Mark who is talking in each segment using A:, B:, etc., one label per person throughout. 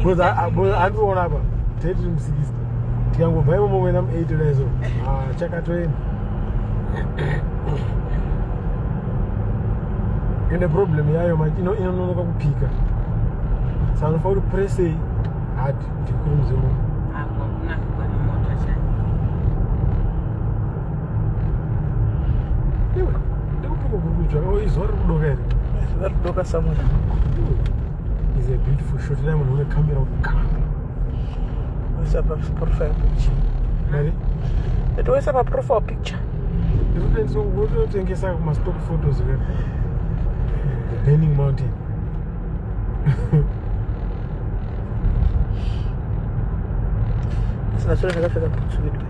A: Because andikuona apa tei tiri mu60 tikangobva imomo kuenda mu8 kudai so ah, chakatoenda. Ende problem yayo manje inononoka kupika, saka unofanira kuti pressei hard kuti ikurumidze munhu.
B: Apo kunakirwa nemota chai.
A: Iwe ndikupiko kuri kutsva? Oh, izuva riri kudoka here?
C: Zuva rikudoka somewhere.
A: Is a beautiful shot. Dai munhu une camera ka.
C: Wesa pa profile picture.
A: Mari?
C: Wesa pa profile picture.
A: Ndikutengesa kuma stock photos ke. The burning mountain.
C: Sina sura ndakapfeka bhutsu vedu.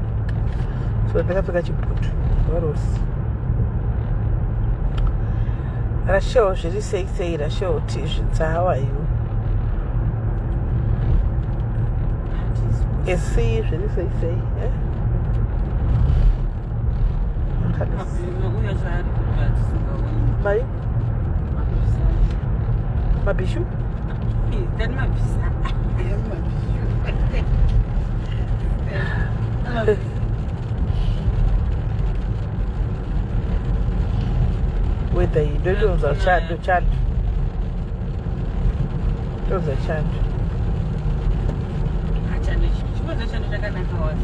C: So ndakapfeka chibhutu. Varosi. Rachel zviri sei sei Rachel tizvidza how are you? Esi zviri sei sei eh? Mai mabhishu weather iyi ndotonzwa chando chando tonzwa chando.
B: Chando chakanaka wasi.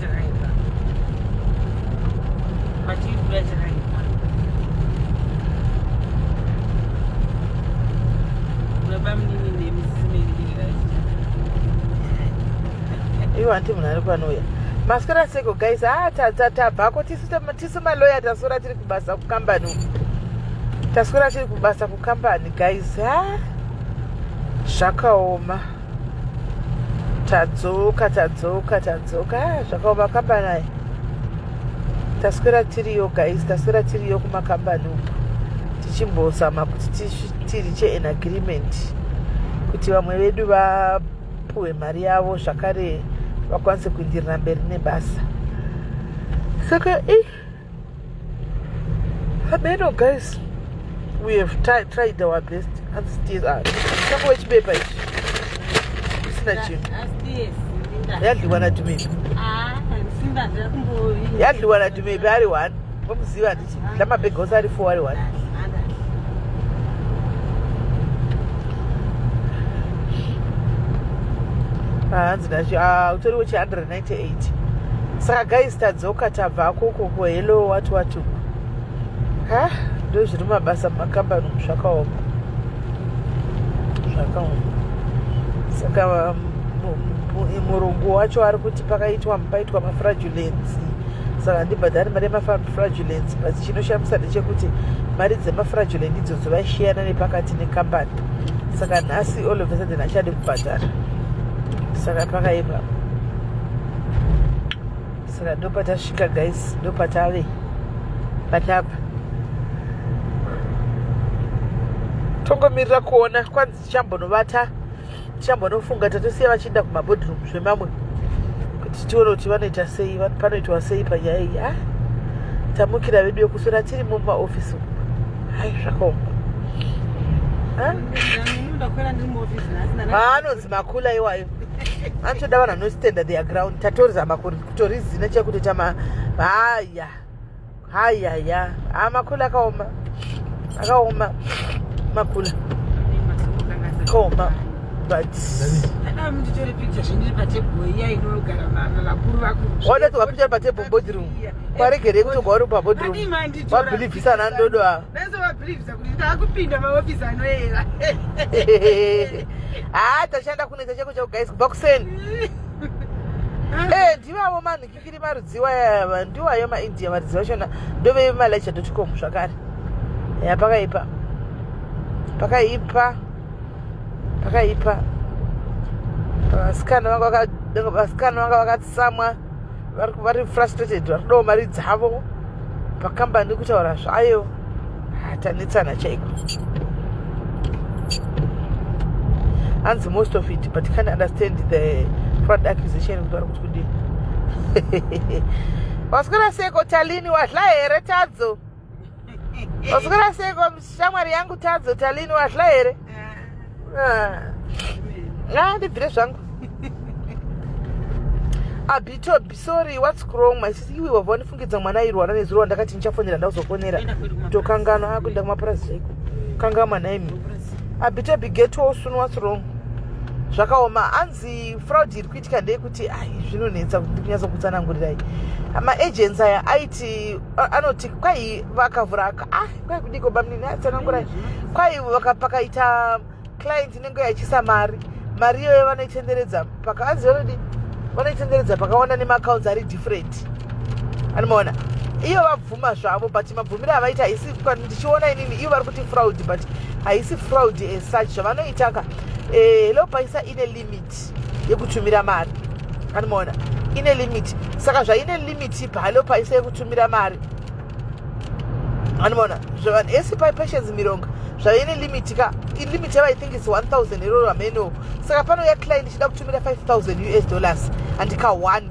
B: Chakaipa. Pachibva chakaipa. Baba munini nemi.
C: Iwo hanti munhu ari panouya. Maswera seko guys. Ah, tabvako tisu maloya, taswera tiri kubasa kukambani uku, taswera tiri kubasa kukambani guys. Ha, zvakaoma. Tadzoka, tadzoka, tadzoka. Ah, zvakaoma kambani aya. Taswera tiriyo guys, taswera tiriyo kumakambani uku tichimbozama kuti tiriche an agreement kuti vamwe vedu vapuhwe mari yavo zvakare vakwanise kuenderera mberi nebasa. Saka i hameno guys, we have tried our best. Hanzi wechibepa ichi isina chinhu yadliwa naDhumepi, yadliwa naDhumepi ari one. Vomuziva handiti lamabhega ose ari four ari one. Hanzi nacho utoriwo chi 198. Saka guys, tadzoka tabva kokoko. Hello, wati wati ha, ndo zviri mabasa mumakambani umu. Zvakaoma, zvakaoma. Saka murungu wacho ari kuti pakaitwa paitwa mafraudulence, saka handibhadhari mari yemafraudulence. But chinoshamisa ndechekuti mari dzemafraudulent idzodzo vaishiyana nepakati nekambani. Saka nhasi all of a sudden achadi kubhadhara. Saka pakaipa. Saka ndopatasvika guys, ndopatave, patabva. Tongomirira kuona. Kwanzi tichambonovata, tichambonofunga. Tatosiya vachienda kumaboardroom zvemamwe kuti tione kuti vanoita sei, panoitwa sei panyaya iyi. Ah, tamukira vedu yokuswera tiri mumaofisi umu. Hai, zvakaoma. Anonzi makula iwayo anotoda vanhu vanostanda their ground. Tatorizama kutorizina chekutoita haya hayaya. Ha, makula akaoma, akaoma makula, akaoma but
B: Nditore picture zvindiri patebhuru iya inogara vakuru vakuru.
C: Wadatorwa picture patebhuru boardroom, kwaregerei kutogwa uri paboardroom wabhilivhisa ana ndodo ava.
B: Ndazovabhilivhisa kuti ndakupinda maofisi anoyera.
C: Ha, tashanda kunetsa chako chako guys kubva kuseni. Eh, ndivavo manhikikiri marudziwa aya, ndiwayo maindia varidzi vachona ndovemalacha.com zvakare. Ya, pakaipa, pakaipa, pakaipa. Vasikana vanga vakatsamwa, vari frustrated, vari kudawo mari dzavo pakambani kutaura zvayo. Tanetsana chaiko. Hanzi most of it, but can't understand the fraud accusation kuti vari kuti kudini. Waswera seko Talini? Wadla here Tadzo? Waswera seko shamwari yangu Tadzo Talini? Wadla here? Ah. Ah, ndibvire zvangu. Abito, sorry, what's wrong, my sister? Iwe wabva wandifungidza mwana airwara nezuro wandakati ndichafonera, ndakuzofonera.
B: Enda kwedu kumapurazi.
C: Tokanganwa akuenda kumapurazi chaiko. Kangamwa naimi. Abito, get well soon. What's wrong? Zvakaoma. Hanzi fraud iri kuitika ndeyekuti, ai, zvinonetsa kuti kunyatsa kutsanangurirai. Maagents aya aiti anoti kwai vakavhura ah, kwai kudiko bamunini, atsanangurai. Kwai pakaita client inenge yachisa mari, mari iyoyo vanoitenderedza pakaanzi vanodi vanoitenderedza pakawanda nemaaccounts ari different. Anomaona iyo vabvuma zvavo, but mabvumiro avaita haisi, ndichiona inini, ivo vari kuti fraud, but haisi fraud as such. Zvavanoita ka, Hello Paisa ine limit yekutumira mari. Anomaona ine limit, saka zvaine limit paHello Paisa yekutumira mari, anomaona esi Patience Mironga, zvaine limit ka, limit yava, I think is 1000 iroro, hameno. Saka panouya client ichida kutumira 5000 US dollars, handika 1,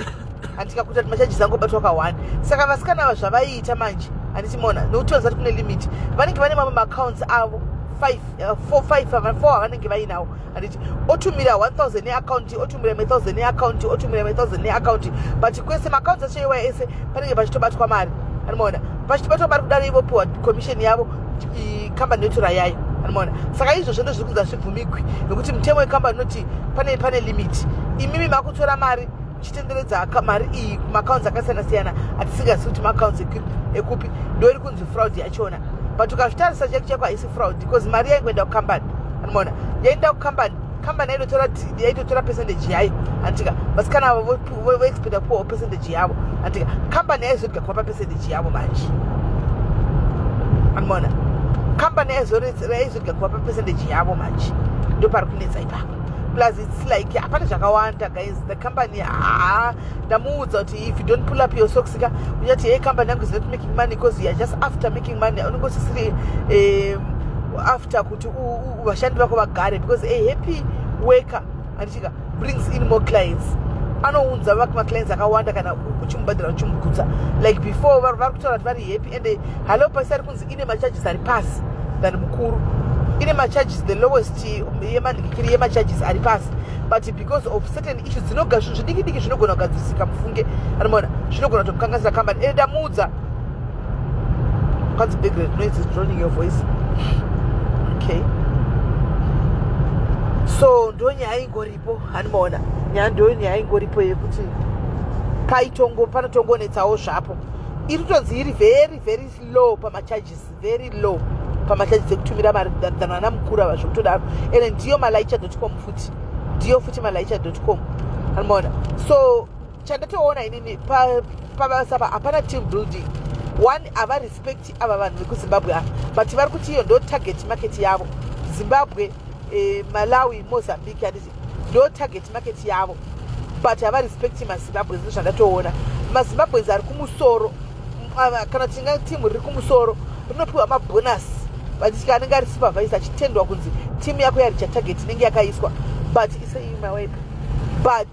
C: handika kuita kuti macharges angobatwa ka1. Saka vasikana ava zvavaiita manje, handiti mona, nokuti vazati kune limit, vanenge vane mamwe maaccounts avo 5, 4, 5, 4 avanenge vainawo, handiti? Otumira 1000 neaccount, otumira 1000 neaccount, otumira 1000 neaccount, but kwese maaccounts acho iwaya ese panenge pachitobatwa mari. Anomaona pachitobatwa mari kudaro, ivopiwa commission yavo, kambani yotora yayo. Anomaona, saka izvozvo ndo zviri kunzi hazvibvumigwi, nekuti mutemo wekambani unoti pane limit. Imimi makutora mari muchitenderedza mari iyi kumaaccounts akasiyana siyana, atisingazivi kuti maaccounts ekupi. Ndo iri kunzi fraud yachona, but ukazvitarisa chaiko chaiko haisi fraud, because mari yaingoenda kukambani. Anomaona yaenda kukambani, kambani yaitotora percentage yayo, handitika? Vasikana avo voexpecta kupiwawo percentage yavo, handitika? Kambani yaizodya kuvapa percentage yavo manje. Anomaona kambani yaizodya kuvapa percentage yavo manje, ndo pari kunetsa ipapo. Plus it's like hapana zvakawanda, guys. The company, ha, ndamuudza kuti if you don't pull up your socks ka, uchati, "Hey, company yangu is not making money," because you are just after making money. Unenge usisiri after kuti vashandi vako vagare, because a happy worker, handitika, brings in more clients, anounza maclients akawanda kana uchimubhadhara, uchimugutsa. Like before, vari kutaura kuti vari happy. And Hello Paisa ari kunzi ine macharges ari pasi than Mukuru, ine macharges the lowest yemanhikiri, yemacharges ari pasi, but because of certain issues dzinoga zvinhu zvidiki diki zvinogona kugadzirisika, mufunge. Anomaona zvinogona kutomukanganisira kambani. Ende ndamuudza kwanzi background noise is drowning your voice. Okay, so ndo nyaya ingoripo. Handimaona nyaya, ndo nyaya ingoripo yekuti paitongo panotongonetsawo zvapo. Iri kutonzi iri very very low pamacharges, very low pamacharges ekutumira mari than vana Mukuru ava, zvekutodaro. Ende ndiyo malaicha.com futi, ndiyo futi malaicha.com. Handimaona, so chandatoona inini pabasa pa hapana team building. One, havarespect ava vanhu vekuZimbabwe ava, but vari kuti iyo ndo target market yavo, Zimbabwe, Malawi, Mozambique, handiti? Ndo target market yavo, but havarespecti maZimbabwe. Zino zvandatoona, maZimbabweans ari kumusoro, kana tinga timu riri kumusoro rinopiwa mabonus, vachitya anenge ari supervisor achitendwa kunzi timu yako yaricha target inenge yakaiswa, but iseimawepo, but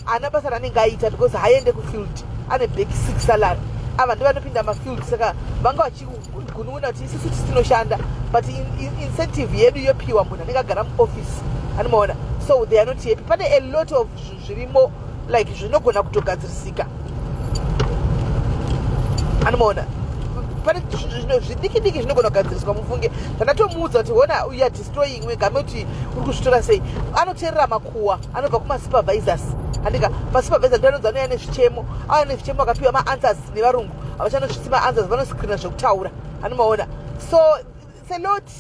C: haana basa raanenge aita because haaende kufield, ane basic salary. Ava ndo vanopinda mafield, saka vanga vachigunun'una kuti isusu tisi tinoshanda, but incentive yedu yopiwa munhu anenge agara muoffice. Anomaona, so they are not happy. Pane a lot of zvinhu zvirimo like zvinogona kutogadzirisika. Anomaona pane zvidiki diki zvinogona kugadziriswa, mufunge. Zvandatomuudza kuti ona, you are destroying wegame, kuti uri kuzvitora sei. Anoteerera makuwa anobva kumasupervisors, handika? Masupervisor ndo anonzi anouya nezvichemo, auya nezvichemo, akapiwa maanswers nevarungu, havachanosvitsi maanswers, vanoscreena zvekutaura. Anomaona, so it's a lot,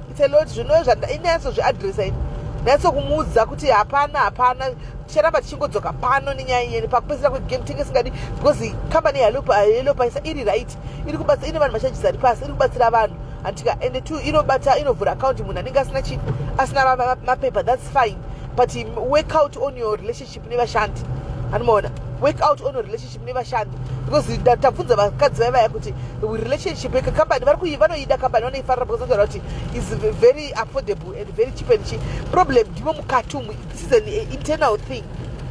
C: it's a lot. Zvino inyatsozviadresa ini, nyatsokumuudza kuti hapana, hapana, ticharamba tichingodzoka pano nenyaya iyeni. Pakupedzisira kwegame tinge singadi, because kambani yeHello Paisa iri right, iri kubatsira, ine vanhu macharges ari pasi, iri kubatsira vanhu, handitika? Ende two, inobata, inovhura akaunti munhu anenge asina chi asina mapepa, that's fine, but work out on your relationship nevashandi. Anomaona, work out on your relationship nevashandi, because tabvunza vakadzi vai vaya kuti relationship yekambani, vanoida kambani, vanoifarira, because vanotaura kuti is very affordable and very cheap and cheap. Problem ndimo mukati umu. This is an internal thing.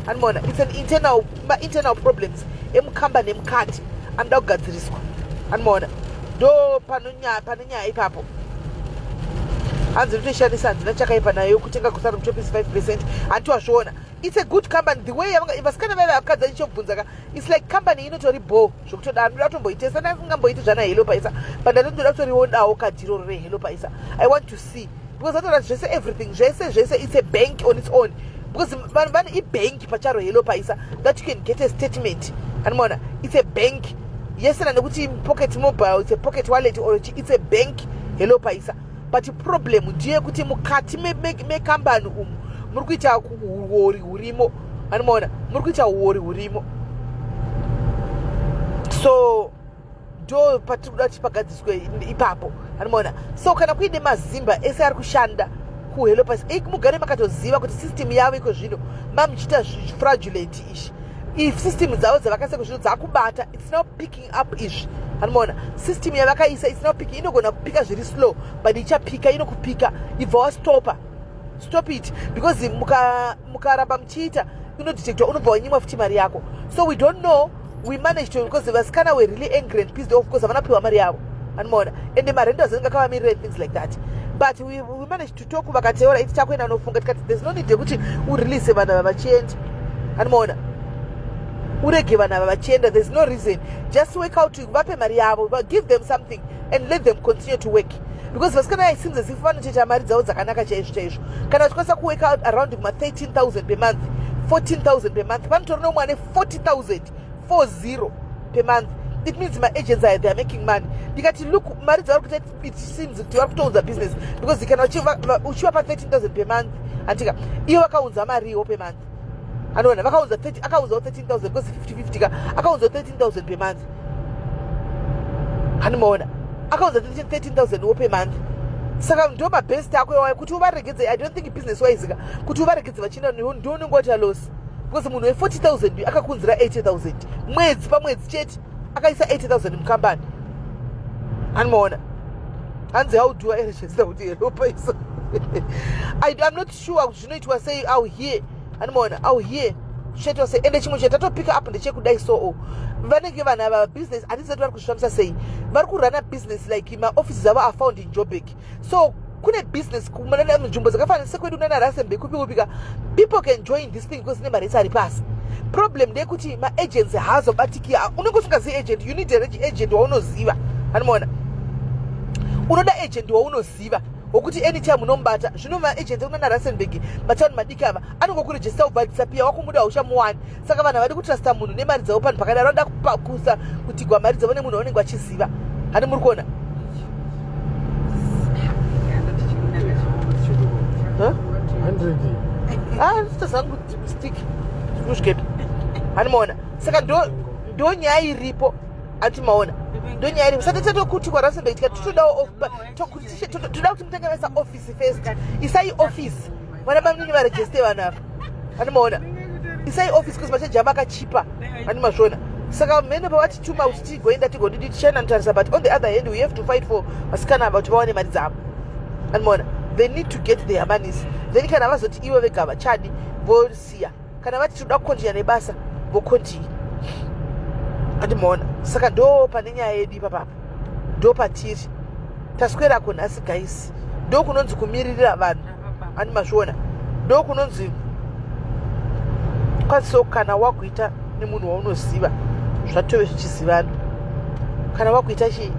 C: Anomaona, it's an internal, internal problems emukambani emukati anoda kugadziriswa. Anomaona, ndo pane nyaya ipapo. Hanzi nditoishandisa, handina chakaipa nayo. Kutenga grocery muChoppies 5%, hanti wazviona? It's a good company, the way vasikana vaiva vakadzi achichobvunza ka. It's like company inotori bo zvokutoda. Ndoda kutomboitesa, ndasingamboiti zvana Hello Paisa, but ndatotoda kutoriodawo kadhiroro reHello Paisa. I want to see because vatoda zvese, everything, zvese zvese. It's a bank on its own because vanhu vane ibhenki pacharo Hello Paisa that you can get a statement. Anomaona, it's a bank yesena nekuti pocket mobile, it's a pocket wallet or it's a bank, Hello Paisa. But problem ndeyekuti mukati mekambani umu muri kuita uori hurimo. Anomaona, muri kuita uori hurimo. So ndo patiri kuda kuti pagadziswe ipapo. Anomaona? So kana kuine mazimba ese ari kushanda kuHello Paisa, mugare makatoziva kuti system yavo iko zvino mamuchiita fraudulent izvi. If system dzavo dzavakaisa iko zvino dzakubata, it's now picking up izvi. Anomaona, system yavakaisa, it's now picking. Inogona kupika zviri slow, but ichapika, inokupika. Ibva wastopa, stop it, because mukaramba muchiita, inodetectwa, unobva wanyimwa futi mari yako. So we don't know. We managed to, because vasikana were really angry and pissed off because havana kupiwa mari yavo. Anomaona, ende marenders anenge akavamirira and things like that. But we managed to talk, vakateura iti takuenda nofunga. Tikati there's no need yekuti urelease vanhu ava vachienda. Anomaona, urege vanhu ava vachienda, there's no reason. Just work out, vape mari yavo, give them something and let them continue to work, because vasikana, it seems as if vanotoita mari dzavo dzakanaka chaizvo chaizvo. Kana vachikwanisa kuwork out around kuma 13,000 per month, 14,000 per month, panotori nomwe ane 40,000, 40 per month. It means maagents aya, they are making money. Ndikati look, mari dzavari kuita, it seems kuti vari kutounza business, because kana uchivapa 13,000 per month, handika ivo vakaunza mariwo per month. Anoona vakaunza 30, akaunzawo 13,000 because 50 50 ka, akaunzawo 13,000 per month. Hanimaona, akaunza 13,000 wo per month. Saka ndo mabest ako iwayo kuti uvaregedze. I don't think business wise ka, kuti uvaregedze vachienda, ndo unenge waita loss, because munhu we40,000 akakunzira 80,000 mwedzi pamwedzi chete, akaisa 80,000 mukambani. Hanimaona, hanzi how do I register kuti Hello Paisa? I'm not sure kuti zvinoitwa sei au here. Hanimaona, au here zvichaitwa sei? Ende chimwe chatatopika up ndechekudai. So vanenge vanhu ava business, handizati vari kuzvifambisa sei. Vari kurana business like maoffices avo are found in Joburg. So kune business nzvimbo dzakafanana sekwedu nana Rustenburg, kupi kupika, people can join this thing because nemarates ari pasi. Problem ndeyekuti maagency haazobatiki. Unenge usingazivi agent. You need agent waunoziva. Anomaona, unoda agent waunoziva wokuti anytime unomubata. Zvino maagent ekunana Rustenburg, matauni madiki ava, anongokurejista ubva disappear, wakumuda hauchamuwani. Saka vanhu havadi kutrusta munhu nemari dzavo panhu pakadaro. Vanoda kusa kutigwa mari dzavo nemunhu waunenge vachiziva. Hani muri kuona? Huh?
A: 100.
C: Ah, tazangu stick kusvikepi. Hani maona, saka ndo nyaya iripo. Ati maona, ndo nyaya iripo. Sati tatokuti kwaRustenburg, tikati totodawo toda kuti mutange vaisa office first. Isai office, vana bamunini varejeste vanhu ava. Hani maona, isai office because machaji avo akachipa. Hani mazviona? Saka mhene pavatituma kuti tigoenda, tigodidi, tichaenda notarisa. But on the other hand, we have to fight for vasikana ava kuti vawane mari dzavo. Anomaona, they need to get their monies. Then kana vazoti ivo vega vachadi, vosiya. Kana vati tinoda kukontinya nebasa, vokontinya. Andimaona, saka ndo pane nyaya yedu ipapapa, ndo patiri taswerako nhasi, guys. Ndo kunonzi kumiririra vanhu. Ani mazviona? Ndo kunonzi kwaso kana wakuita nemunhu waunoziva, zvatove zvichizivana. Kana wakuita chii,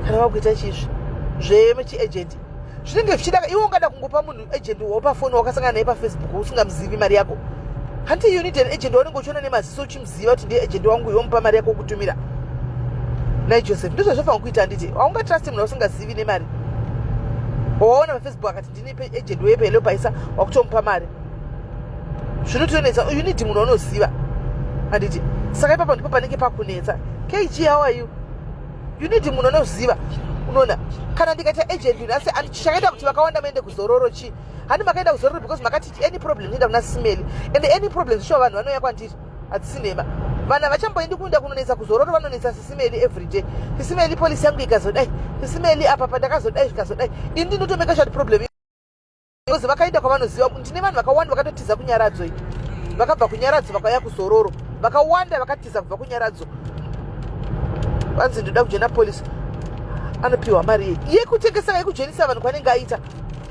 C: kana wakuita chizvi zvechiagent, zvinenge zvichida iwe ungada kungopa munhu agent wapafoni wakasangana naye paFacebook usingamuzivi mari yako. Hanti you need an agent waunenge uchiona nemaziso, uchimuziva kuti ndiye agent wangu, yomupa mari yako kutumira nai Joseph. Ndizvo zvafanira kuita, handiti? Haungatrusti munhu ausingazivi nemari. Waona paFacebook akati ndini agent wepeHello Paisa, wakutomupa mari, zvinotonetsa. You need munhu waunoziva, handiti? Saka ipapo ndipo panenge pakunetsa. KG, how are you? You need munhu unoziva. Unoona, kana ndikaita agent nhasi, chakaita kuti vakawanda maende kuzororo chi? Handi makaenda kuzororo because makati any problem inoenda kuna Simeli, and any problem zvishuwa vanhu vanouya kwandiri. Hadzisi nhema. Vanhu havachamboendi kuenda kunonetsa kuzororo, vanonetsa Sisimeli everyday. Sisimeli, policy yangu ikazodai. Sisimeli, apa pandakazodai zvikazodai. Ini ndinotomeka sure problem because vakaenda kwavanoziva. Ndine vanhu vakawanda vakatotiza kuNyaradzo iyi, vakabva kuNyaradzo vakauya kuzororo. Vakawanda vakatiza kubva kuNyaradzo. Vanzi ndoda kujoina policy. Anopiwa mari yei yekutengesa, yekujoinisa vanhu kwanenge aita?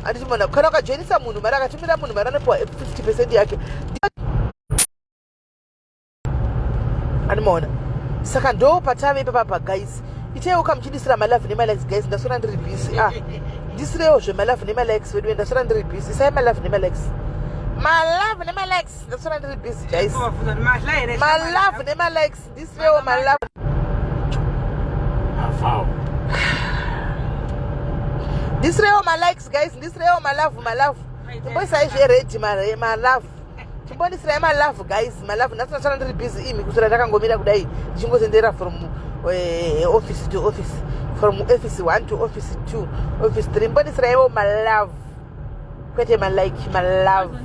C: Handiti mona, kana ukajoinisa munhu mari, akatumira munhu mari, anopiwa 50% yake. Animaona? Saka ndo patave ipapapa, guys. Itaiwo kamuchidisira malove nemalikes, guys. Ndaswera ndiri busy. Ah, ndisirewo zvemalove nemalikes vedu. Ndaswera ndiri busy. Isai malove nemalikes, malove nemalikes. Ndaswera ndiri busy, guys. Malove nemalikes, ndisirewo malove.
A: Avao.
C: Ndisirewo malikes, guys. Ndisirewo malove, malove. Timboisai zvered, malove. Timbondisirai malove, guys, malove. Nhasi ndaswera ndiri busy imi, kuswera ndakangomira kudai, ndichingotendera from office to office, from office 1 to office 2, office 3. Mbondisiraiwo malove, kwete malike, malove,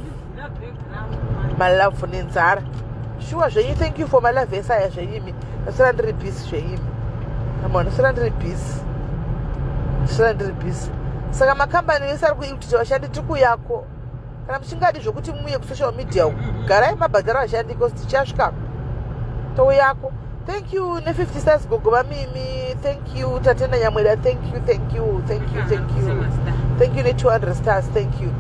C: malove nenzara. Shuwa zvenyu, thank you for malove esaya zvenyimi. Ndaswera ndiri busy zvenyimi, amona. Ndaswera ndiri busy, ndaswera ndiri busy. Saka makambani ese ari kuitita vashandi, tiri kuyako. Kana muchingadi zvokuti muuye kusocial media uku, garai mabhadhara vashandi, cause tichasvikako, touyako. Thank you ne50 stars, gogo vamimi. Thank you, Tatenda Nyamweda. Thank you, thank you, thank you, thank you, thank you ne200 stars. Thank you.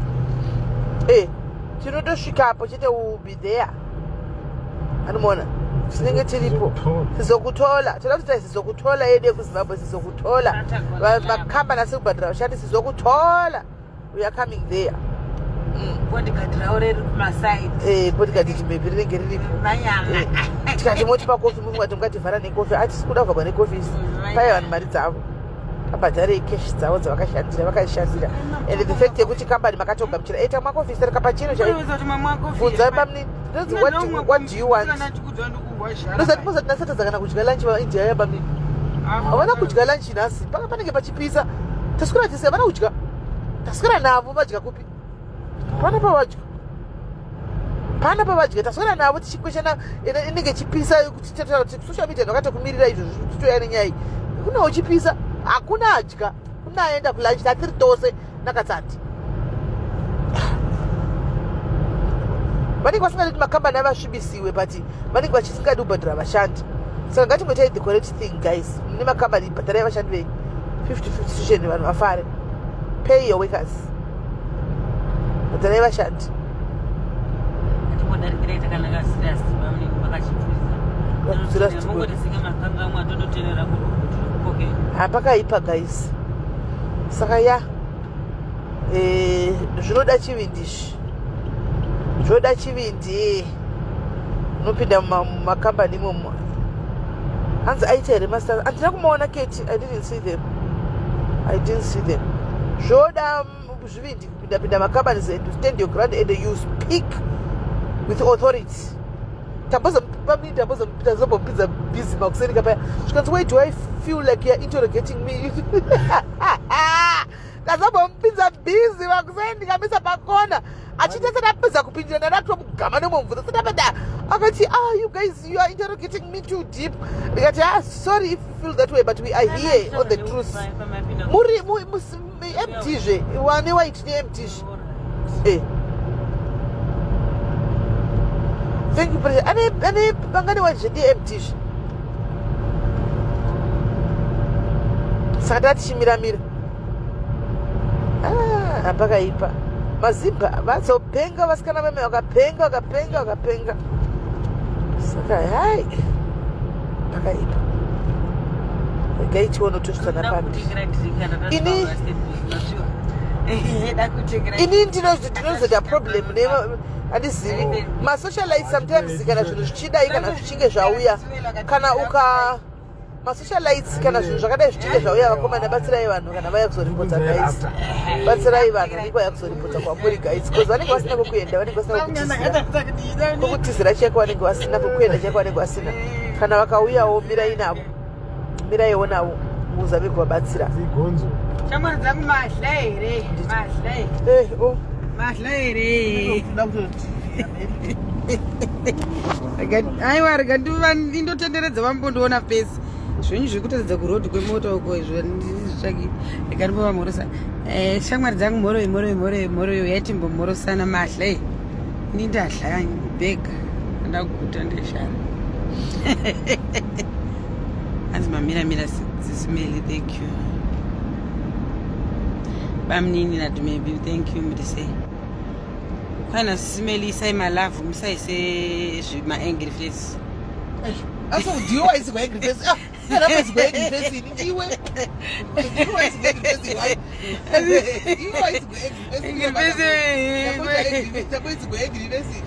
C: Tinotosvikapo chete, will be there. Anomuona, tinenge tiripo. Sizokutola, toda kuti sizokutola yedu yekuZimbabwe, sizokutola. Makambani asiri kubhadhara vashandi, sizokutola. We are coming there.
B: Bodyguard ravo riri kumasaidi.
C: Bodyguard maybe rinenge riripo.
B: Manyama.
C: Tikati motipa kofi, mufungati mungativhara nekofi. Hatisi kuda kuvhagwa nekofi isi. Pai vanhu mari dzavo, abhadharei cash dzavo dzavakashandira, vakashandira. And the fact yekuti kambani makatogamuchira eta makofi sereka pachino chaipo. Bvunzai pamunini. What do you want? Ndosati mosati nasatadza kana kudya lunch. VaIndia yabamini havana kudya lunch nhasi. Paka panenge pachipisa, taswera tese, havana kudya. Taswera navo, vadya kupi? Pana pavadya, pana pavadya. Taswera navo tichikweshana, inenge ichipisa. Kuti tataura kuti social media ndakatokumirira izvozvo, titoya nenyaya iyi. Kuna uchipisa, hakuna adya, kuna aenda kulunch. Tatiri tose nakatsati vanenge vasingadi kuti makambani avasvibisiwe, but vanenge vachisingadi kubhadhara vashandi. Saka ngatingoitai the correct thing, guys. Mune makambani, bhadharai vashandi venyu 50-50 situation, vanhu vafare. Pay your workers, bhadharai vashandi.
B: Atimbodarikira takanaka serious, pamunini
C: Serious.
B: Vakachipisa mongotisinga makangamwa, tototenera kuti
C: Hapakaipa, guys. Saka ya, zvinoda chivindi izvi, zvinoda chivindi. Unopinda mumakambani imomo, hanzi aita here mastars? Handina kumaona, Keti. I didn't see them, I didn't see them. Zvoda zvivindi kupindapinda macompanies and to stand your ground and you speak with authority. Tambozombopinza busy makuseni kapaya, zvikanzi, "Why do I feel like you are interrogating me?" Ndazombomupinza busy makuseni, ndikamisa pakona achitese, ndapedza kupindira, ndadatomugama nemomvunza sendapeda. Akati, "Ah, you guys, you are interrogating me too deep." Ndikati, "Ah, sorry if you feel that way, but we are here on the truth." Muri MD zve, wane white neMD zve. Thank you, President. Ane pangane white zve ndiye MD zve. Saka tatichimiramira. Ah, hapakaipa. Mazimba vazopenga, vasikana vame vakapenga, vakapenga, vakapenga. Saka hai, pakaipa. Regai tione tosvitsana papi. Ini ndinozoita problem ne handizivi masocialites sometimes, kana zvinhu zvichidai, kana zvichinge zvauya, kana uka masocialites, kana zvinhu zvakadai zvichinge zvauya, vakomana, batsirai vanhu kana vaya kuzoripota. Guys, batsirai vanhu vanenge vaya kuzoripota kwamuri, guys, because vanenge vasina kwekuenda, vanenge vasina kwekutizira, kwekutizira chaiko vanenge vasina, kwekuenda chaiko vanenge vasina. Kana vakauyawo, mirai navo, miraiwo navo, muzame kuvabatsira.
A: Zigonzo.
B: Shamwari dzangu, mahla here? Mahla?
C: Oh.
B: Mahla here? Aiwa, rega ndindotenderedza, vambondiona pesi zvenyu zvekutaridza kurodhi kwemota uko izvo ndizvitsvaki. Rega ndimbovamhorosa. Shamwari dzangu, mhoroi, mhoroi, mhoroi, mhoroi. Yatimbomhorosana. Mahla e? Ini ndahla bhega, ndaguta, ndeshara. Hanzi mamiramira sisimeli. Thank you. Bamnini naDumebi, thank you. Muri sei? Kwana Simeli, isai malove, musaise zvimaangry face.
C: Asi ndiwe waisirwa angry face. Ah, ndakaisirwa angry face ini ndiwe. Ndiwe waisirwa angry face iwe. Ndiwe waisirwa
B: Angry
C: angry face.
B: face.
C: Ndakuisirwa angry face.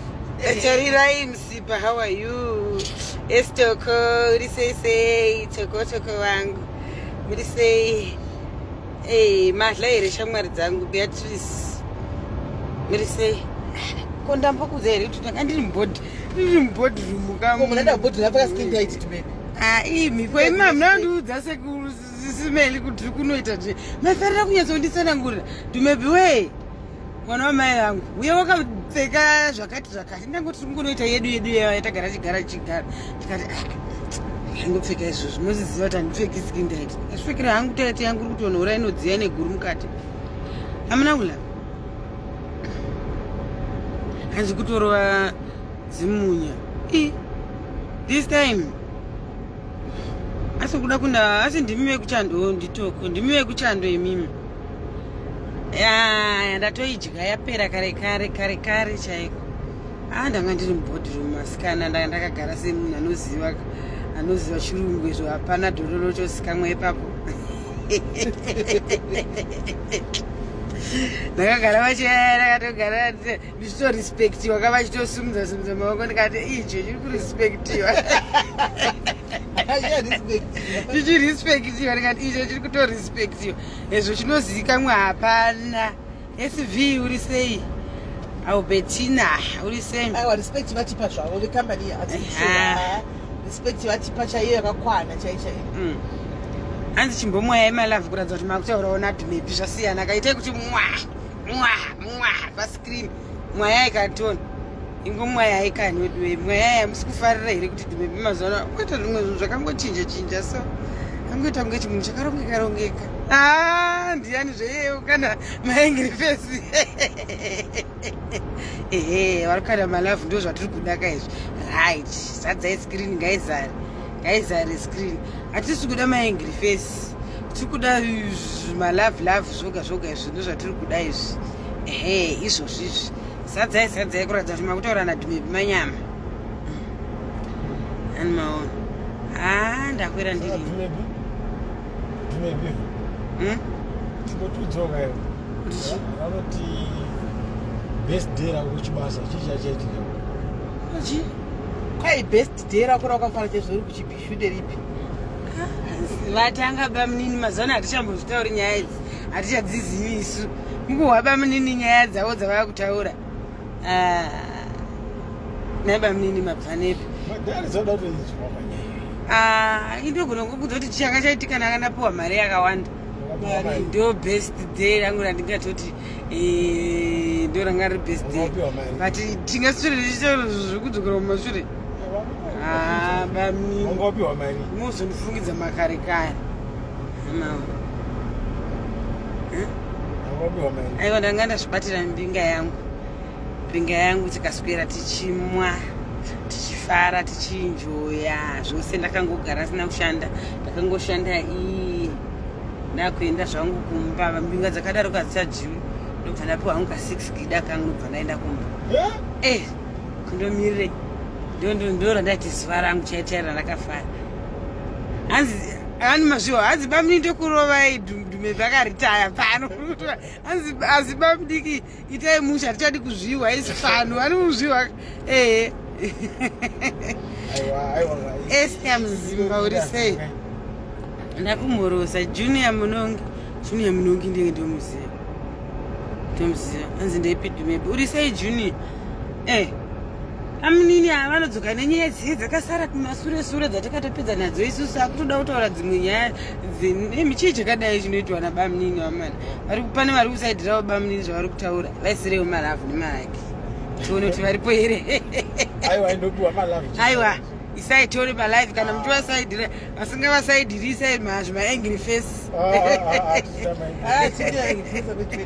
B: Tarirai Msipa, how are you? Estoko, uri sei sei? Toko toko wangu. Muri sei? Hey, mahla here shamwari dzangu Beatrice. Muri sei? Ko ndambokudza here kuti ndanga ndiri muboard, ndiri muboardroom ka.
C: Ko munada bhodhi rapaka skin tight to baby.
B: Ah, imi ko imi hamuna kundiudza sekusimeli kuti tiri kunoita zve. Mafarira kunyatsonditsanangurira. Dumebi wee. Mwana wamai vangu uye wakapfeka zvakati zvakati, ndangoti tiri kungonoita yedu yedu yatagara chigara chigara, ndikati, "Ah, handopfeka izvozvo." Moziziva kuti handipfeki skin tight, azvipfekera hangu tight yangu iri kutonhora, inodziya neguru mukati. Hamuna kula hanzi kutorova zimunya i this time, asi kuda kunda, asi ndimi vekuchando, nditoko, ndimi vekuchando imimi. Ya, ndatoidya yapera kare kare kare kare chaiko. A, ndanga ndiri muboardroom, asikana, ndanga ndakagara semunhu anoziva chirungu izvo. Hapana dhololo chosikamwa ipapo. Ndakagara vachiyaya, ndakatogara ndichitorespektiwa ka, vachitosimudza simudza maoko, ndikati icho chiri kurespektiwa, chichirespektiwa, ndikati icho chiri kutorespektiwa, ezvo chinozivikanwa hapana. Sv, uri sei? Albertina, uri sei?
C: Aiwa, respect vatipa zvavo vekambani.
B: Ah.
C: Respect vatipa chaiyo yakakwana, chai chaiyo.
B: Hanzi chimbomwaya malove kuratidza kuti makutaurawo nadhumepi zvasiyana. Kaitai kuti mwa mwa mwa pascreen, mwaya ikatona ingomwaya ikani weduwe. Mwaya yamusi kufarira here kuti Dhumepi mazuva ano kuita zvimwe zvinhu zvakangochinja chinja, so angoita kunge chimunhu chakarongeka rongeka. Ah, ndiani zveyewo kana maangry face? Ehe, vari kukanda malove, ndo zvatiri kuda kaizvi. Right, zadzai screen, ngaizare, ngaizare screen. Hatisi kuda maangry face, tiri kuda malove love zvoga zvoga izvi, ndo zvatiri kuda izvi. Ehe, izvozvo izvi, zadzai, zadzai kuratidza kuti makutaura nadhumepi manyama. Ani maona? Ha, ndakwira ndiri
A: Dumebi, Dumebi. Chingotudzoka iwe.
B: Kuti chii?
A: Vanoti best day rako kuchibasa chii chachaitika?
B: Chii?
C: Kwai best day rako rakafara chaizvo uri kuchibhishu nderipi?
B: Vatanga bamunini, mazuva ano hatichambozvitauri nyaya idzi, hatichadzizivi isu. Mukuhwa bamunini nyaya dzavo dzavava kutaura. Ah, nai bamunini, mabva nepi?
A: Madhari dzoda kutoinzwa panyaya.
B: Ah, indogona kukudza kuti changa chaitika, ndanga ndapiwa mari yakawanda.
A: Wakapiwa mari.
B: Ndo best day rangu randingatoti, ndo ranga riri best day.
A: Wakapiwa mari.
B: But tingaswere tichitaura zvekudzokera mumashure. Ah, bamunini.
A: Wanga wapiwa mari.
B: Muzondifungidza makare kare. Amawo.
A: Wanga wapiwa mari.
B: Aiwa, ndanga ndazvibatira mbinga yangu, mbinga yangu, tikaswera tichimwa, tichifara, tichinjoya zvose. Ndakangogara sina kushanda, ndakangoshanda ii, ndakuenda zvangu kumba. Mbinga dzakadaro kadzichadyiwi. Ndobva ndapiwa hangu ka6 gida kangu, ndobva ndaenda kumba.
A: Eh?
B: Eh, kundomirire ndo randaiti zuva rangu chaichai randakafara. Hanzi ani mazviwa, hanzi bamuni ndokurovai. Dhume vakaritaya pano, hanzi asi bamudiki itai musha, hatichadi kuzviwa isi pano, ani muzviwa ehe.
A: Aiwa, aiwa.
B: Esther Mzimba, uri sei? Ndakumhorosa. Junior Munongi, Junior Munongi ndenge ndomuziva, ndomuziva. Hanzi ndeipi Dhumebi? Uri sei, Junior? Amunini ava vanodzoka nenyaya dziye dzakasara kumasure sure dzatakatopedza nadzo isusu. Akutoda kutaura dzimwe nyaya nemichii chakadai chinoitwa nabamunini vamana vari pane vari kusaidhirawo bamunini zvavari kutaura. Vaisirewo malove nemalike, tione kuti varipo here.
A: Aiwa, indopiwa malove.
B: Aiwa, isai tione palive kana muchivasaidhira. Vasingavasaidhiri, isai zvimaangry face.
C: Ah, tine angry face abetu.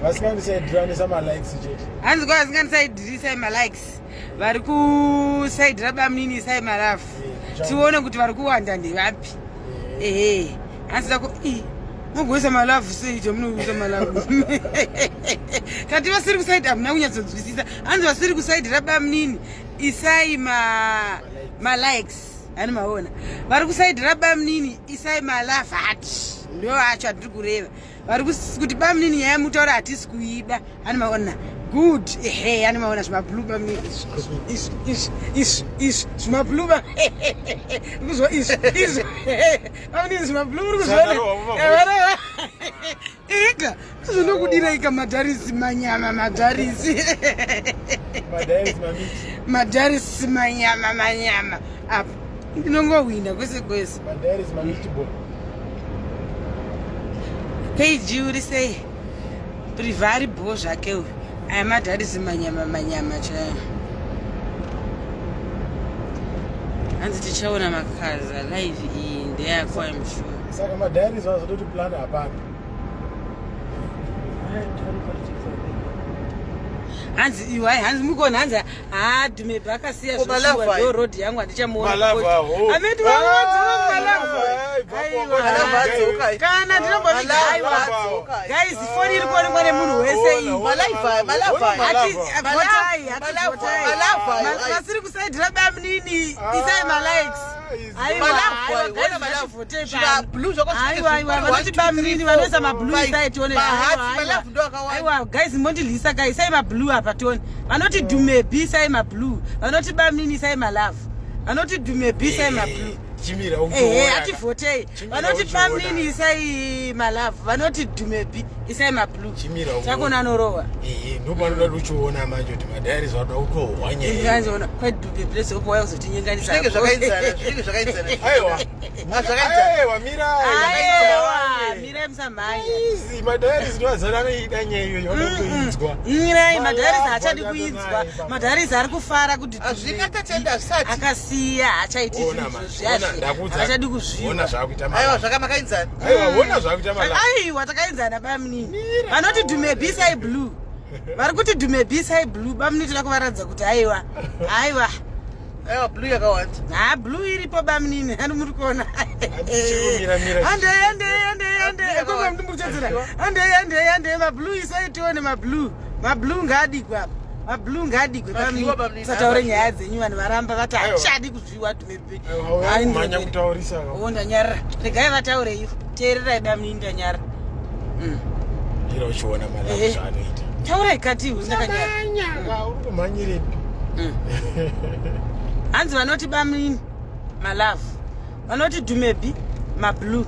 A: Vasingandisaidhiranisa malikes chete.
B: Hanzi kwa vasingandisaidhiri, isai malikes. Vari kusaidhira bamunini, isai malove, tione kuti vari kuwanda ndevapi. Ehe, hanzi dako i Mugoisa malove sei chamunoisa malove? Kati vasiri kusaidi hamuna kunyatsonzwisisa. Hanzi vasiri kusaidi rabamunini isai ma malikes. Hani maona. Vari kusaidi rabamunini isai malove heart. Ndo acho atiri kureva. Vari kuti bamunini nyaya mutaura hatisi kuida. Hani maona. Good. Ehe, hani maona zvimablue bamunini izvi izvi izvi izvi zvimablue ba. Kuzwa izvi izvi. Bamunini zvimablue muri kuzviona. Ega, zvinokudira ika madharisi manyama madharisi. Madharisi manyama manyama. Apa ndinongohwina kwese kwese.
A: Madharisi mamitibo.
B: KG uri sei? Privari bho zvake uyu. Aya madharisi manyama manyama chaiyo. Hanzi tichaona makaza live iyi ndeyako I'm sure.
A: Saka madharisi vazototi plan hapana.
B: Hanzi iwai hanzi mukona hanzi haa Dhumebhi akasiya zvoshuwa ndo road yangu handichamuona. Ameti kana ndinombovika aiwa guys foni iri kuonekwa nemunhu wese iyi vasiri kusaidira bamunini isai malikes aiwa vanoti bamunini vanoisa mablue isai tione. Aiwa guys, mondilisa ka, isai mablue apa tione. Vanoti Dhumebi isai mablue, vanoti bamunini isai malove, vanoti Dhumebi isai mablue. Ehe, ativhotei. Vanoti bamunini isai malove, vanoti Dhumebi isai mablue. Chakona anorohwa.
A: Ndopanoda kuchiona manje kuti madhairi zvanoda kutohwa nyaya.
B: Kwadhume place uko waya kuzotinyenganisa.
C: Zvinenge zvakaenzana, zvinenge zvakaenzana.
A: Aiwa.
C: Zvakaenzana.
A: Aiwa, mirai.
B: Aiwa, mirai musamhanya.
A: Easy, madhairi zinoazana anoida nyaya iyoyo vanoda kutoidzwa.
B: Mirai, madhairisi haachadi kuidzwa. Madhairisi ari kufara kuti
C: Hazvingatatenda hazvisati.
B: akasiya haachaiti
A: Ona
B: zvinhu
A: manje,
B: zviya
A: ona, ndakuudza.
B: haachadi
A: Ona
B: kuzviwa.
A: zvakuita
C: Aiwa,
A: malove.
C: zvakamakaenzana.
A: Aiwa, ona zvakuita malove.
B: Aiwa, takaenzana bamunini. Vanoti Dhumebi isai blue, vari kuti Dhumebi isai blue. Bamunini toda kuvaratidza kuti aiwa, aiwa.
C: Aiwa, blue yakawanda.
B: Ha, blue iripo bamunini, ani muri kuona?
A: Handichikumira-mira.
B: Handei, handei, handei, handei. Koko ndimbuchedzera. Handei, handei, handei, mablue isai tione mablue. Mablue ngaadikwe apa, mablue ngaadikwe.
C: Madyiwa bamunini.
B: Musataure nyaya dzenyu, vanhu varamba vati
A: Aiwa.
B: hachadi kuzviwa Dhumebi.
A: Aiwa, kumhanya kutaurisa.
B: O, ndanyarara, regai vataure ivo. Teererai bamunini, ndanyarara.
A: Ira uchiona malove zvaanoita.
B: Taurai kati ndakanyarara.
A: Mhanya, uri kumhanyirepi?
B: Hanzi vanoti bamunini malove, vanoti Dhumebi mablue.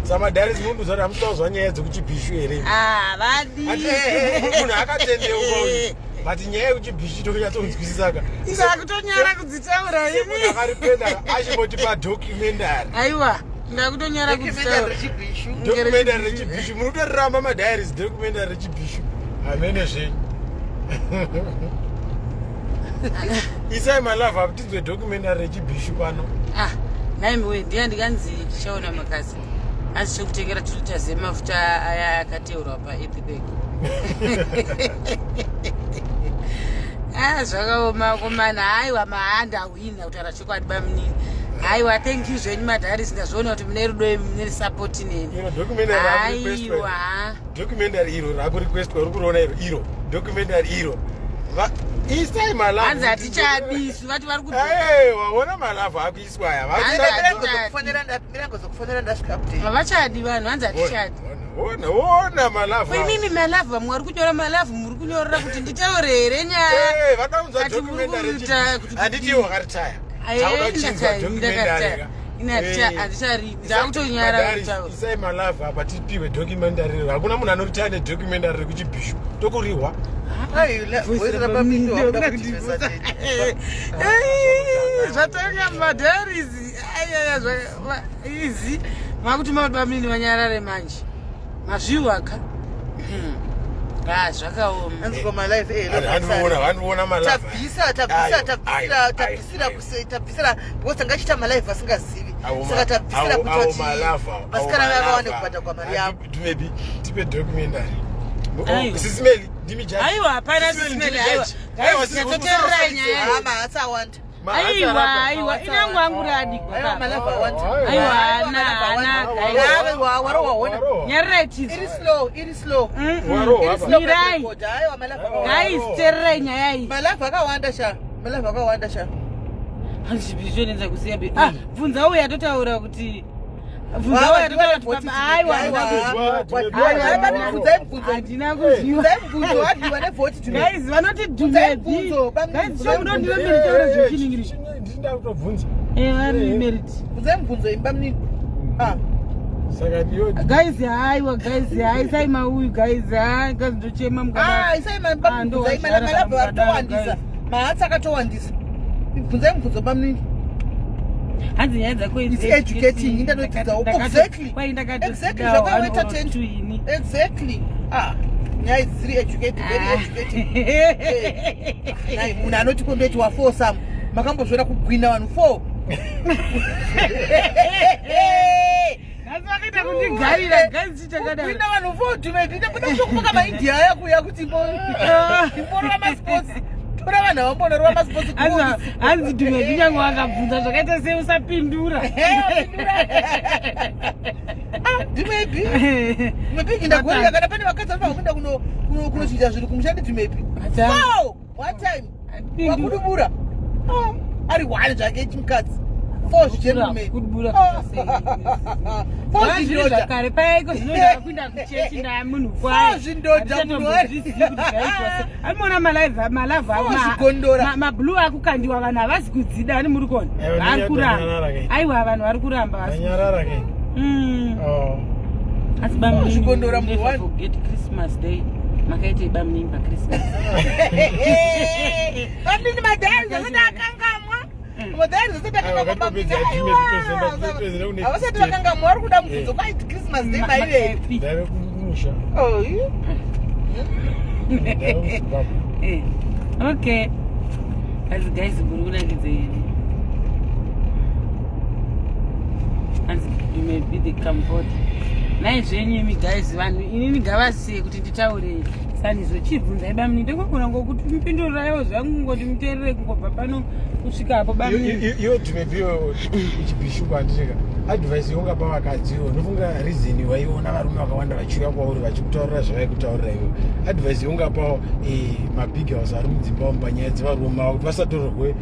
A: Samadhairi zinondiudza kuti hamusitauzwa nyaya dzekuchibhishu here?
B: Ah, vadi.
A: Munhu akatendeuka uyu, but nyaya yekuchibhishu tokunyatsonzwisisaka.
B: Ndakutonyara kudzitaura
A: Munhu
B: ini.
A: akaripenda achimbotipa documentary.
B: Aiwa, ndakutonyara
C: Documentary
B: kudzitaura.
C: rechibhishu.
A: Documentary rechibhishu muri kutoriramba madiaries. Documentary rechibhishu hamene zvenyu. Isai malove apo tinzwe documentary rechibhishu pano.
B: Ah, naimiwe ndiya ndikanzi tichaona makasi asi chekutengera 2 litres emafuta aya akateurwa paEtherberg. Ah, zvakaoma komana. Haiwa, mahanda ahwina kutaura chokwadi bamunini. Haiwa, thank you zvenyu madharisi, ndazviona kuti mune rudo, mune support neni.
A: Iro documentary rakurequestwa.
B: Aiwa.
A: Documentary iro rakurequestwa, uri kuriona iro? Iro documentary iro. Isai malove.
B: Hanzi hatichadisu, vati vari kuti
A: Aiwa, ona malove akuiswa aya.
B: Hanzi
C: Mirangozokufonera ndasvika update.
B: Havachadi vanhu, hanzi hatichadi.
A: Ona, ona malove.
B: Imimi malove, vamwe vari kunyora malove, muri kunyorera kuti nditaure here nyaya?
A: Eh, vadaunza
B: Ati muri
A: documentary.
B: kuita kuti
A: Handiti
B: kudii?
A: wakaritaya? Tauda kuchinzwa documentary ka.
B: Handichari, ndakutonyara kutaura.
A: Isai malove apa tipiwe documentary iro. Hakuna munhu anoritaya nedocumentary rekuchibhishu, tokurihwa.
C: Voice rabamunini wakuda kutifesa tete.
B: Zvatanga madharisi ayaya izi makuti mabamini vanyarare manje mazviwaka. Ah, zvakaoma.
C: Hanzi ko malive eh.
A: Handiona, handiona malove.
C: Tabvisa, tabvisa,
A: Ayo,
C: tabvisira,
A: ayo,
C: tabvisira
A: ayo.
C: tabvisira because tanga chiita malive asingazivi. Saka tabvisira
A: Awo
C: kuti
A: malove awo,
C: vasikana
A: awo
C: vaya vawane
A: malove.
C: kubhadharwa mari yavo.
A: Maybe tipe documentary.
B: Aiwa.
A: Sisimeli, ndimi judge.
B: Aiwa, hapana
A: Sisimeli,
B: Sisimeli,
A: ndimi
B: aiwa.
A: judge.
B: Guys,
A: Aiwa,
B: nyatsoteererai nyaya.
C: Hama hatsawanda.
B: Aiwa, aiwa, inangu angu radikwa. Aiwa, ana, ana, Nyarirai tizo.
C: Iri slow, iri slow.
B: Mirai. Guys, teererai nyaya iyi.
C: Malove akawanda sha. Malove akawanda sha.
B: Hanzi kusiya be. Ah, bvunza uya totaura kuti bvunza uya totaura kuti aiwa. Handina kuziva. Guys, vanoti dhumebi. Guys, sho munondira miri taura zvechiningiri.
A: Ndinda kutobvunza.
B: Eh, vari merit.
C: Bvunzai mubvunzo imba munini. Ah.
A: Saka iyo
B: Guys, haiwa guys, hai sai mauyu guys, hai guys ndochema mukadaro.
C: Ah, isai mamba
B: Ah,
C: bvunzai
B: ndowazvara
C: malove
B: mukadaro,
C: akatowandisa.
B: guys.
C: Mahatsi akatowandisa. Bvunzai mubvunzo bamunini.
B: Hanzi nyaya dzako
C: It's educating, indanodzidzawo. Exactly. Exactly, zvakaita ten.
B: ini.
C: Exactly. Ah, nyaya idzi dziri educating, very educating. Nai munhu anoti kondoti wa four some. Makambozviona kugwina vanhu four.
B: Nhasi vakaita kundigarira guys chichakadaro.
C: Kugwina vanhu four dhumebi ndakuda kutokupa maindia aya kuuya kuti imborova masports. Tora vanhu avambonorova masports.
B: Hanzi dhumebi nyange wakabvunza zvakaita sei usapindura.
C: Dhumebi. Dhumebi ndagorira kana pane vakadzi vanofanira kuenda kunochinja zvinhu kumusha ndidhumebi. Four! One time. Wakudubura. Ah, ari one zvake chimukadzi. Four gentlemen.
B: Kudubura
C: Ah. Four
B: Zviri
C: zvindoda.
B: zvakare paiko zvinoda kuenda kuchechi nda munhu
C: Four zvindoda munhu wari.
B: Anoona malive malavha
C: Four zvigondora.
B: mablue akukandiwa vanhu havasi kudzida ani muri kuona
A: Aiwa,
B: vari kuramba
A: ndanyarara ke.
B: aiwa vanhu vari kuramba vasi
A: Ndanyarara ke. Oh.
B: Asi bamunini,
C: Zvigondora munhu
B: never
C: wani.
B: forget Christmas day makaitei bamunini pachristmas?
C: Bamnini madhari zvasati akangamwa. Madhari zvasati
A: Aiwa,
C: akangamwa bamnini.
A: vakatopedza
C: Aiwa.
A: tozoenda kune
C: Havasati
A: step.
C: vakangamwa vari kuda mubvunzo kwai Christmas day maivepi.
A: Ndaive kumusha.
C: Oh, you.
A: Ndaive kuZimbabwe.
B: Eh, okay asi guys muri kunakidza here? Hanzi you may be the comfort nai zvenyu imi guys. Vanhu inini ngavasiye kuti nditaure sanizo. Chibvunzai bamunini, ndingogona ngokuti mupinduraiwo zvangu ngoti muteerere kungobva pano kusvika apo bamunini.
A: Iwe dhumebiyo uchibhishuka handitika advice yongapa vakadzi iwo ndofunga reason waiona varume vakawanda vachiuya kwauri vachikutaurira zvavaikutaurira iwe, advice yongapawo mabig house ari mudzimba umu panyaya dzevarume vavo kuti vasatorerwe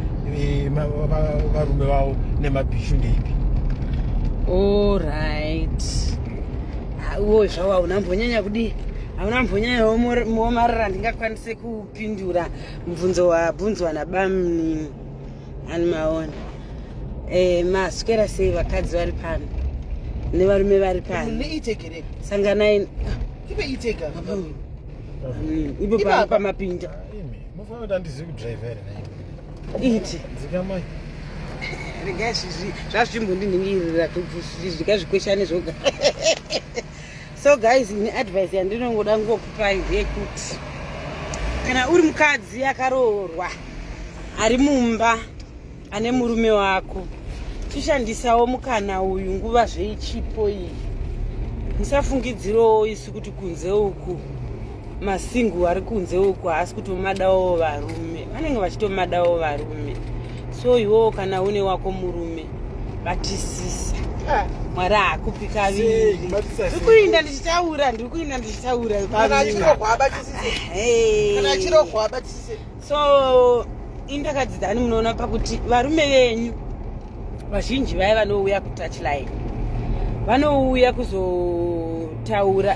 A: varume vavo nemabhishu ndeipi?
B: Alright, uwo zvawo hauna mbonyanya kudii, hauna mbonyanya womarira. Ndingakwanise kupindura mubvunzo wabvunzwa nabamnini ani maona. Maswera sei vakadzi vari pano nevarume vari pano?
C: Neitegereka.
B: Sanganai.
C: Tipe itega.
B: Ipo
C: Ipapa.
B: pamapinda.
A: Imi mufanira kuti handizivi kudhiraivha here nai?
B: Iti.
A: Dzikamai.
B: Regai zvazvimbondiningirira zvikazvikweshane zvoga. So guys, ini advice yandinongoda ngokupai ndeyekuti kana uri mukadzi akaroorwa ari mumba ane murume wako, chishandisawo mukana uyu nguva zveichipo iyi. Musafungidzirowo isu kuti kunze uku masingle ari kunze uku haasi kutomadawo varume, vanenge vachitomadawo varume. So iwowo kana une wako murume, batisisa. Mwari haakupi kaviri.
A: Sei, kubatisa sei?
B: Ndiri kuinda ndichitaura, ndiri kuinda ndichitaura.
C: Kana achirohwa abatisise.
B: Hey.
C: Kana achirohwa abatisise.
B: So indakadzidza ani munoona pakuti varume venyu vazhinji vaya vanouya kutouchline vanouya kuzotaura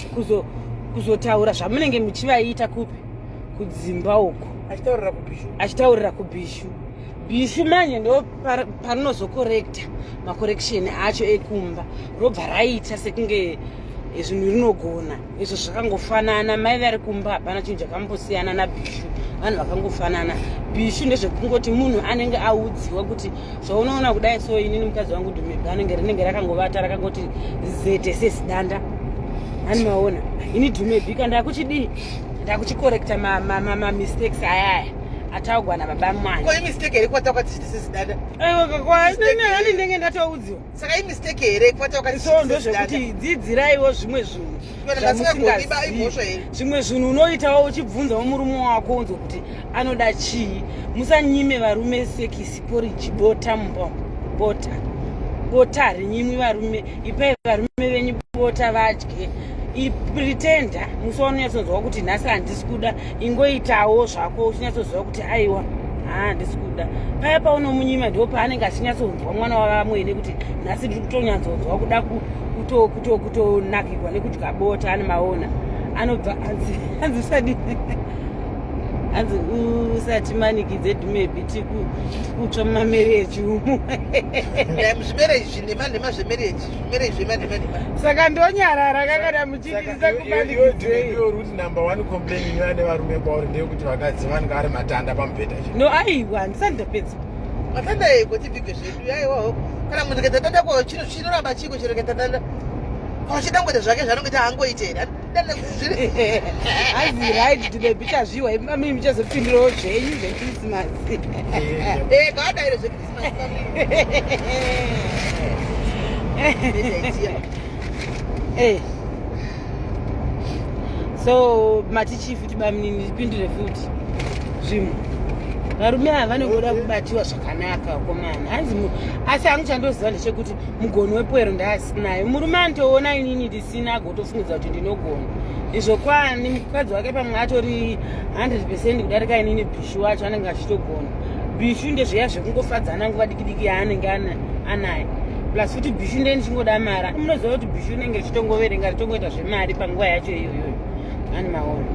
B: kuzotaura zvamunenge muchivaita kupi kudzimba uko.
C: Achitaurira kubhishu.
B: Achitaurira kubhishu. Bhishu manje ndo parinozokorekta macorrection acho ekumba, robva raita sekunge zvinhu rinogona izvo zvakangofanana. Mai vari kumba hapana chinhu chakambosiyana nabhishu, vanhu vakangofanana. Bhishu ndezvekungoti munhu anenge audziwa kuti zvaunoona kudai. So inini mukadzi wangu dhumebhi anenge rinenge rakangovata rakangoti zete sezidanda ani maona. Ini dhumebhi ka ndakuchidii, ndakuchikorekta mamistakes ayaya. Ataugwa nababa mwana.
C: Ko imistake here kwata kwati tichiti dada?
B: Aiwa, ndenge ndatoudziwa.
C: Saka imistake here kwata kwati?
B: So ndozvekuti dzidziraiwo zvimwe zvinhu zvamusingazivi. Zvimwe zvinhu unoitawo uchibvunzawo murume wako, unzwe kuti anoda chii. Musanyime varume sekisi, poriji, bota mumba. Bota, bota harinyimwi varume. Ipai varume venyu bota vadye. Ipretenda musi waunonyatsonzwa kuti nhasi handisi kuda, ingoitawo zvako uchinyatsoziva kuti aiwa, handisi kuda. Paya paunomunyima ndipo paanenge achinyatsonzwa mwana wavamwene kuti nhasi ndiri kutonyatsonzwa kuda kutonakirwa nekudya bota. Ane maona anobva anzi usadi, hanzi usatimanikidze Dumebi, tikutsva mumamarriage umu.
C: Zvimarriage zvinema nhema, zvemarriage, zvimarriage zvemanhema nhema.
B: Saka ndonyarara kakana muchidisa kumanikidzei.
A: Kuti number one complain inoya nevarume kwauri ndeyekuti vakadzi vanenge ari matanda pamubhedha chete.
B: No, aiwa, handisati ndapedza.
C: Matanda eko tibvigwe zvedu. Aiwawo, kana munhu kaita danda ko chino chinoramba chiko chero kaita danda kwachida ngoita zvake zvaanongoita haangoite here?
B: Hanzi right, Dumebi, chazviwa imami muchazopindirawo zvenyu zvechristmas.
C: Eh, ngaadaire zvechristmas.
B: Eh. So matichii futi bamunini, ndipindure futi zvimwe. Varume ava vanongoda kubatiwa zvakanaka, vakomana. Hanzi asi hangu chandoziva ndechekuti mugoni wepwero ndaasinayo. Murume anotoona inini ndisina, agotofungidza kuti ndinogona. Izvo kwani mukadzi wake pamwe atori 100% kudarika inini. Bhishu wacho anenge achitogona. Bhishu ndezviya zvekungofadzana nguva diki diki yaanenge anayo. Plus futi bhishu ndee ndichingoda mara. Munoziva kuti bhishu rinenge richitongoverenga, ritongoita zvemari panguva yacho iyoyoyo. Ani maona?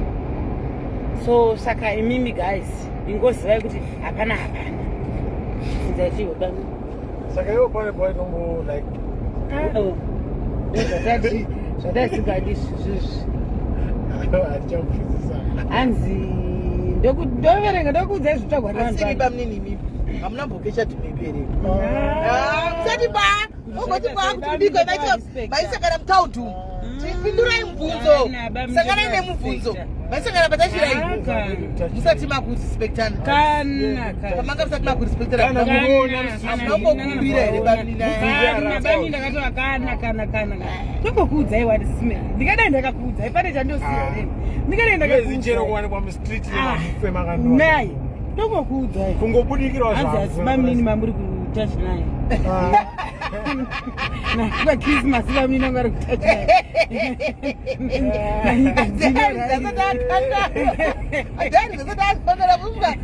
B: So saka imimi guys, ingozivai kuti hapana, hapana. Bvunzai chiwo bani.
A: Saka iwo pane pawaitombo like
B: Zvatati zvataisingadi zvizvizvi.
A: Hatichakubvunzisa.
B: Hanzi ndoverenga, ndokuudzai zvitsvagwa.
C: Asi imi bamunini, imipi hamuna mbokecha Dumebi here? Musati ba ogoti kwakuti mudiko maisangana mutaundi umu. Tipindurai mubvunzo, sanganai nemubvunzo. Maisangana patachirai musati makurespektana?
B: Kana.
C: Pamanga musati makurespektana,
A: Kana muona
C: hamuna kumbokumbira here bamunini?
B: Kana bani, ndakatova kana kana kana tokokuudzai wati sime. Ndingadai ndakakuudzai pane chandosiya here? Ndingadai
A: Zinchero
B: ndakakuudzai.
A: Kuwanikwa mustreet.
B: Ah,
A: mufe makanwa.
B: Nai tokokuudzai.
A: Kungobudikirawo.
B: Hanzi asi bamunini mamuri kutachi naye pachristmas, bamunini vangu vari kutachi naye.
C: Adhari zvasadakandara kusvika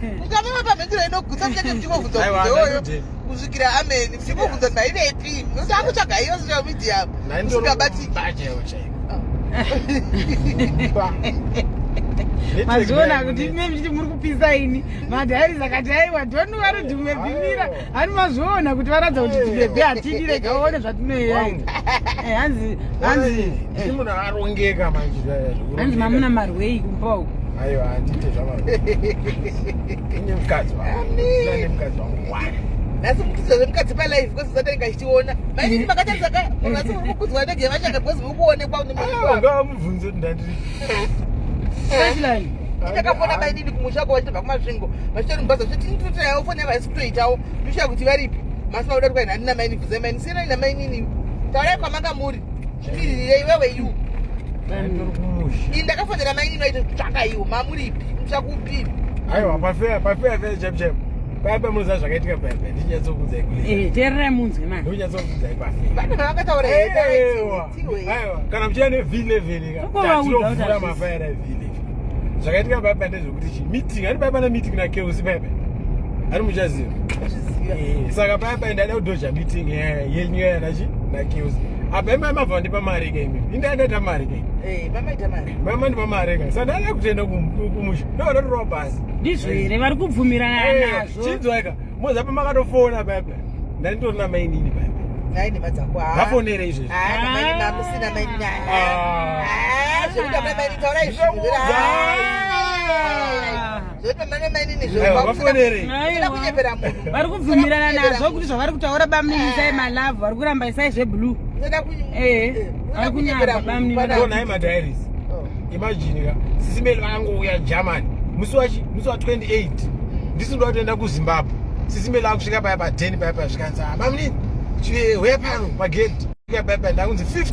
C: pamhinduro inogutsa, muchete muchingobvunza
A: Aiwa,
C: mubvunzo iwoyo
A: handidi.
C: kusvikira ameni. Muchingobvunza kuti maivepi, nokuti akutsvaga iyo social media musingabatiki.
A: Chaiwo chaiko.
B: Mazviona kuti ime muchiti muri kupisa ini madhairis akati aiwa, don't worry Dumebi, mira. Hani mazviona kuti varatidza kuti Dumebi hatidi, rega uone zvatinoita. Hanzi hanzi
A: Ndi munhu arongeka manje.
B: Hanzi mamuna marwei kumba uku.
A: Aiwa, handite zvamarwei. Ine mukadzi wangu, ine mukadzi wangu one.
C: Nhasi mukudza zvemukadzi palive because satange achitiona mainini makatarisa ka nhasi muri kukudzwa ndege yevachaka because muri kuonekwa.
A: Ngamubvunze kuti ndandiri
B: Touchline.
C: Ndakafona mainini kumusha ko vachitobva kuMasvingo, vachitori mubhazi, vachiti nditotoyawo foni yavo haisi kutoitawo. Ndoshaa kuti varipi masi makuda kuti handina maini. Bvunzai maini, siyanai namainini, taurai kwamanga muri, zvimiririre iwewe iu.
A: Ndandiri kumusha.
C: Ini ndakafonera mainini vaitotsvaka iwo mamuripi musha kupi.
A: Aiwa, pafeya, pafeya feya chaipo chaipo paya pamunoziva zvakaitika paya paya, ndichinyatsokuudzai kule.
B: Teererai munzwe mani.
A: Ndonyatsokuudzai pafeya.
C: Vane vavakataura.
A: Aiwa, aiwa, kana muchiya ne V11 ka,
B: Ukovaudza kuti
A: tatinofura
B: hazvisi.
A: mafaira e V11. Zvakaitika paya paya ndezvekuti chi meeting ari paya, pana meeting naKeusi paya paya, ari muchaziva. Saka paya paya ndaida kudhoja meeting yenyu yanachi naKeusi apa. Imai mabva ndipa mari ka imi, indaida mari ka.
C: Mamaita mari.
A: Mama ndipa mari ka, saka ndaida kutoenda kumusha, ndodatorwa bhasi.
B: Ndizvo here vari kubvumirana nazvo?
A: Chinzwaika, moza pamakatofona paya paya ndanditori namainini paya paya.
C: Nai nhema dzako.
A: Vafonere izvezvi.
C: Namaini mamusina maini.
A: Ah.
C: Zvekuti amai maini taurai zvinhu zvekuti amai mainini.
A: Aiwa, vafonere.
C: Zvekuda kunyepera munhu.
B: Vari kubvumirana nazvo kuti zvavari kutaura bamunini isai malove, vari kuramba isai zveblue. Vari kunyamba bamunini.
A: Ndonhai madiaries. Imagine ka, sisimeli vakangouya Germany musi wachi musi wa28. Ndisinoda kutoenda kuZimbabwe. Sisi Melly akusvika paya pa10 paya, pasvikanzi, "Ah, mamunini, huya pano pagate." Paya paya ndakunzi 50.